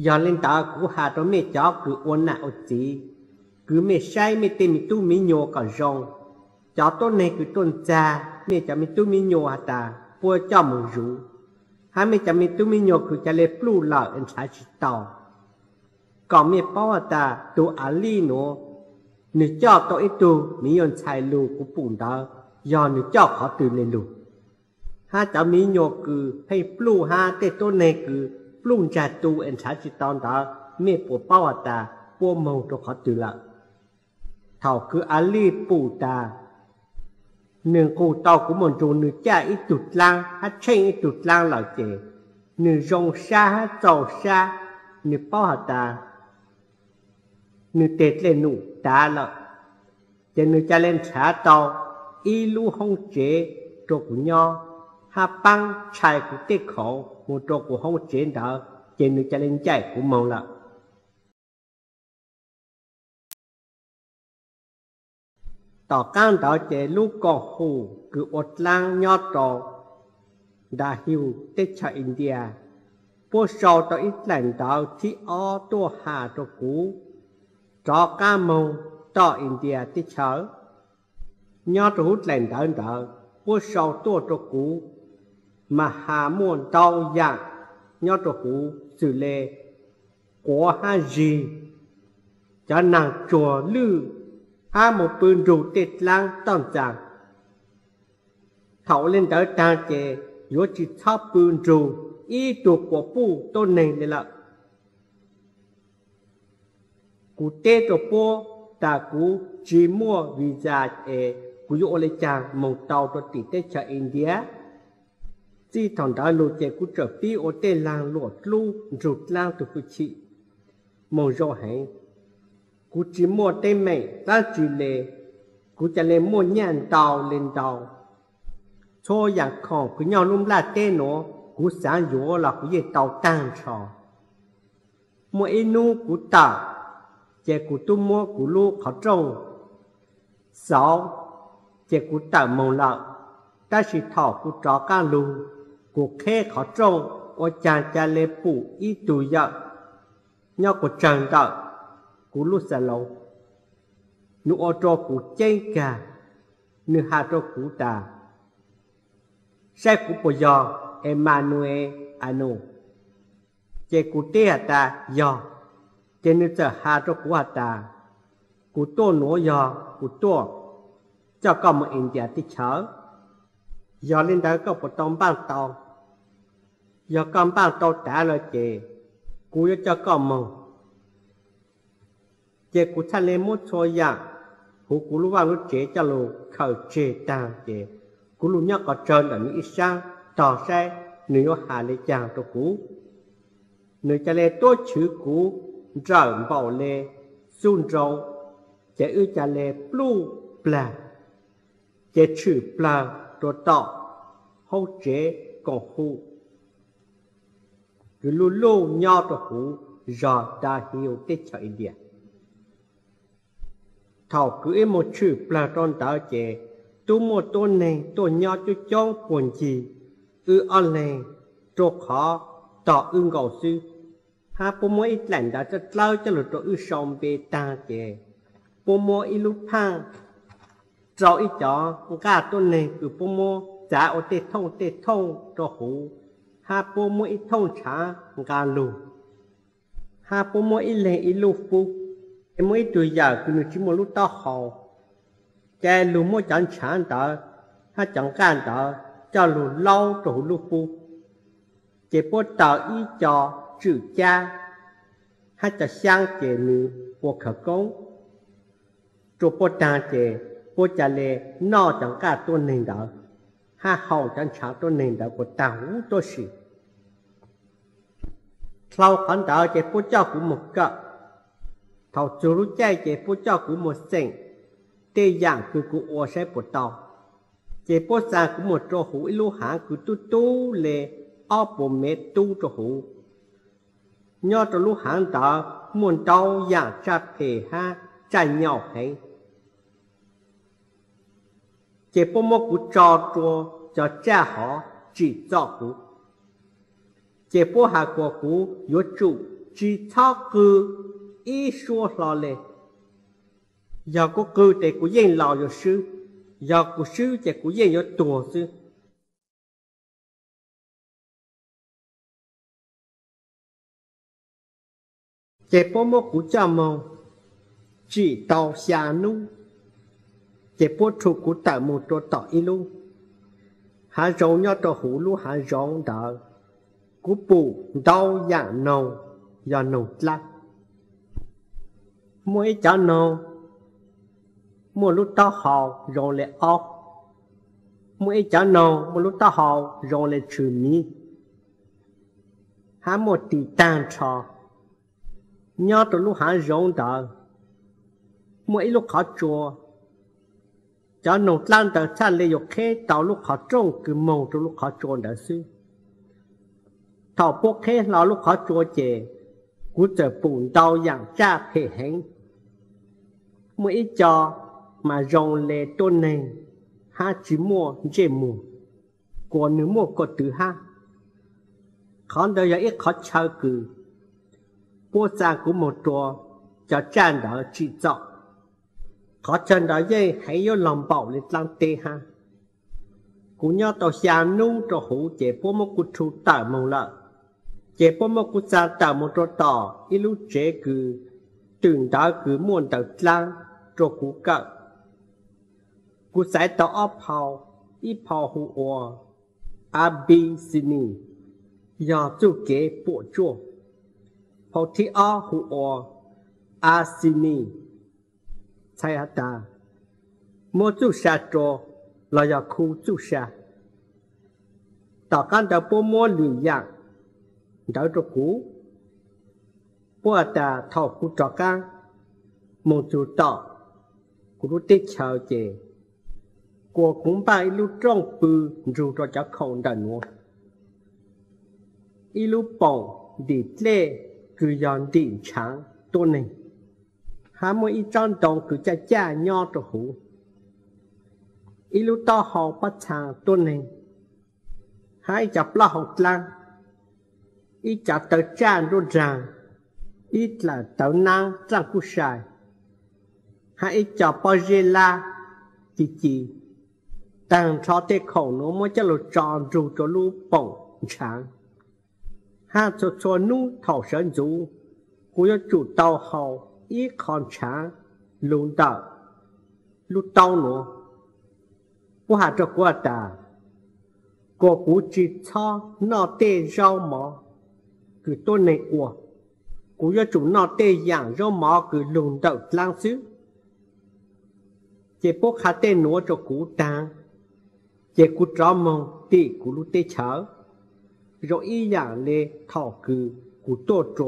Yog li ntawd kuv has rau mej cov kws ua nam ua txiv, kws mej saib mej tej me tub me nyuam kom zoo. Cov tuab neeg kws tuaj ntxag mej cov me tub me nyuam has tas puab coj moog zuv, hab mej cov me tub me nyuam kws ca le pluj lawm es nrhav tsi tau, kom mej paub has tas tug Alij nuav, nwg coj tau ib tug miv nyuas ntxhais lug kuv pum ntawd, yog nwg coj qhov twg le lug. Hab cov miv nyuas kws pheej pluj hab tej tuab neeg kws pluj ntsag tu es nrhav tsi tau ntawd, mej puas paub has tas puab moog rua qhov twg lawm? Thaum kws Alij pum tas nwg nqug tau kuv moog nrug nwg caj ib tug dlaab hab tsheej ib tug dlaab lawm ces nwg zoo sab hab txaus sab, nwg paub has tas nwg teg dlej num tav lawm, ces nwg ca le nrhav tau ib lub hoob tsev rua kuv nyob, hab paab tshai kuv tej khoom moog rua kuv hoob tsev ntawd, ces nwg ca le ncaim kuv moog lawm. Tom qaab ntawd ces lub koom hum kws ua dlaab nyob rua Dahhiu teb chaws India, puab sau tau ib dlaim ntawv thib ob tuaj has rua kuv rov qaab moog toj India teb chaws. Nyob rua huv dlaim ntawv ntawd puab sau tuaj rua kuv, mas has muaj ntau yaam nyob rua huv xws le quav hab zig, cov naag tsuag lwj, hab moog pw nrug tej dlaab toj ntxas. Thaum ua le ntawd taag ces yuav tsi txhob pw nrug ib tug quas puj tuab neeg le lawm. Kuv teb rua puab tas kuv tsi muaj visa es kuv yuav ua le caag moog tau rua tim teb chaws India. Txij thaum ntawd lug ces kuv txawm pib ua tej laag luam dlub nrug dlaab tug hwj chim moog zoo heev. Kuv tsi muaj teeb meem dlaab tsi le, kuv ca le muaj nyaj ntau le ntau. Txhua yaam khoom kws nyob lub nplaj teb nuav kuv xaav yuav los kuv yeej tau taag nrho. Muaj ib nub kuv tawm, ces kuv tub muab kuv lub qhov rooj xauv, ces kuv tawm moog lawm. Tab sis thaum kuv rov qaab lug, kuv qheb qhov rooj ua caag ca le pum ib tug yawm nyob quas tsawg ntawm kuv lub xav loos. Nws ua rua kuv ceeb kag, nws has rua kuv tas, saib kuv puas yog Emmanuel Anu. Ces kuv teb has tas yog. Ces nws txawm has rua kuv has tas, kuv tuaj nuav yog kuv tuaj coj koj moog India teb chaws. Yog le ntawd koj puas tau npaaj tau? Yog koj npaaj tau tav lawm ces kuv yuav coj koj moog. Ces kuv txhaj le muab txhua yaam huv kuv lub vaaj lub tsev coj lug khaws tseg taag ces kuv lug nyob qhov tsawg ntawm nws ib saab tog saib nws yuav has le caag rua kuv. Nws ca le tuab chwv kuv nrawm npaum le xub nroo, ces wb ca le pluj plag, ces tshwm plawg rua tom hoob tsev koom hum kws luj luj nyob rua huv zog Dahhiu teb chaws India. Thaum kws wb moog tshwm plawg rua ntawd ces tub muaj tuab neeg tuaj nyob coob coob puag ncig wb ob leeg, rua qhov tog wb nkaus xwb. Hab puab muab ib dlaim ntawv dlawb dlawb coj lug rua wb sau npe taag ces puab muab ib lub phaaj rau ib cov nqaj tuab neeg kws puab muab txav ua tej thooj tej thooj rua huv, hab puab muab ib thooj ntshaav nqaa lug, hab puab muab ib leeg ib lub fub. Ces muaj ib tug yawm kws nws tsi muaj lub taub hau, ces lug muab cov ntshaav ntawd hab cov nqaj ntawd coj lug laub rua huv lub fub. Ces puab taws ib co tswm cab hab cov xyaab ces nws ua khawv koob rua puab taag ces puab ca le noj cov nqaj tuab neeg ntawd hab haus cov ntshaav tuab neeg ntawd kuas taag huv tuab si. Dlhau qhov ntawd ces puab coj kuv moog kawm. Thaum txug lub caij ces puab coj kuv moog xeem tej yaam kws kuv ua saib puas tau. Ces puab xa kuv moog rua huv ib lub haav kws tub tub le ob puas mev tub rua huv. Nyob rua lub haav ntawd muaj ntau yaam tsaj phem hab tsaj nyaum heev. Ces puab muab kuv tso rua cov tsaj hov tsim txom kuv. Ces puab has kuas kuv yuav tsum Tsis txhob qw ib suab hlo le. Yog kuv qw ces kuv yeej los yuav swb, yog kuv swb ces kuv yeej yuav tuag xwb. Ces puab muab kuv coj moog tsim tau xya nub, ces puab rhu kuv tawm moog rua tom ib lub haav zoov nyob rua huv lub haav zoov ntawd. Kuv pum ntau yaam noog, yog noog dlaab. Muaj ib cov noog muaj lub taub hau zoo le aub, muaj ib cov noog muaj lub taub hau zoo le tshwm miv, hab muaj tis taag nrho. Nyob rua lub haav zoov ntawd muaj ib lub qhov tsua. Cov noog dlaab ntawd txhaj le yuav qheb tau lub qhov rooj kws moog rua lub qhov tsua ntawd xwb. Thaum puab qheb hlo lub qhov tsua ces kuv txawm pum ntau yaam tsaj phem heev. Muaj ib co mas zoo le tuab neeg hab tsis muaj ntsej muag, kuas nwg muaj kua twv hab. Qhov ntawd yog ib qhov chaw kws puab xa kuv moog rua cov tsaj ntawd tsim txom. Qhov chaw ntawd yeej heev yuav luag npaum le dlaab teb hab. Kuv nyob tau xya nub rua huv ces puab muab kuv rhu tawm moog lawm. Ces puab muab kuv xa tawm moog rua tom ib lub tsev kws twm ntawd kws muaj ntawv dlaab rua kuv kawm. Kuv xaiv tau ob phau, ib phau hu ua Abyssiny, yog txuj kev puam tsuaj. Phau thib ob hu ua Asini, txhais has tas muab txuj sa rua los yog khu txuj sa. Tom qaab ntawd puab muab lwm yaam ntawd rua kuv. Puab has tas thaum kuv rov qaab moog txug tom kuv lub teb chaws ces kuas kuv npaj ib lub rooj pw nrug rua cov khoom ntawm nuav. Ib lub poom ntim dlej kws yog ntim ntshaav tuab neeg, hab muaj ib tsob ntoo kws caj caj nyob rua huv. Ib lub taub hau pab txhaa tuab neeg, hab ib co plaub hau dlaab, ib co taw tsaj nruab nraag, ib dlaim tawv naab raaj kub sai, hab ib co pob zeb lab ci ci. Taag nrho tej khoom nuav muab coj lug tso nrug rua lub poom ntshaav, hab txhua txhua nub thaum sawv ntxuv, kuv yuav tsum tau haus ib qho ntshaav lug ntawm lub taub nuav. Puab has rua kuv has tas kuas kuv tsi txhob noj tej zaub mov kws tuab neeg ua, kuv yuav tsum noj tej yaam zaub mov kws lug ntawm dlaab xwb. Ces puab qha tej nuav rua kuv taag, ces kuv rov moog tim kuv lub teb chaws, zoo ib yaam le thaum kws kuv tuaj rua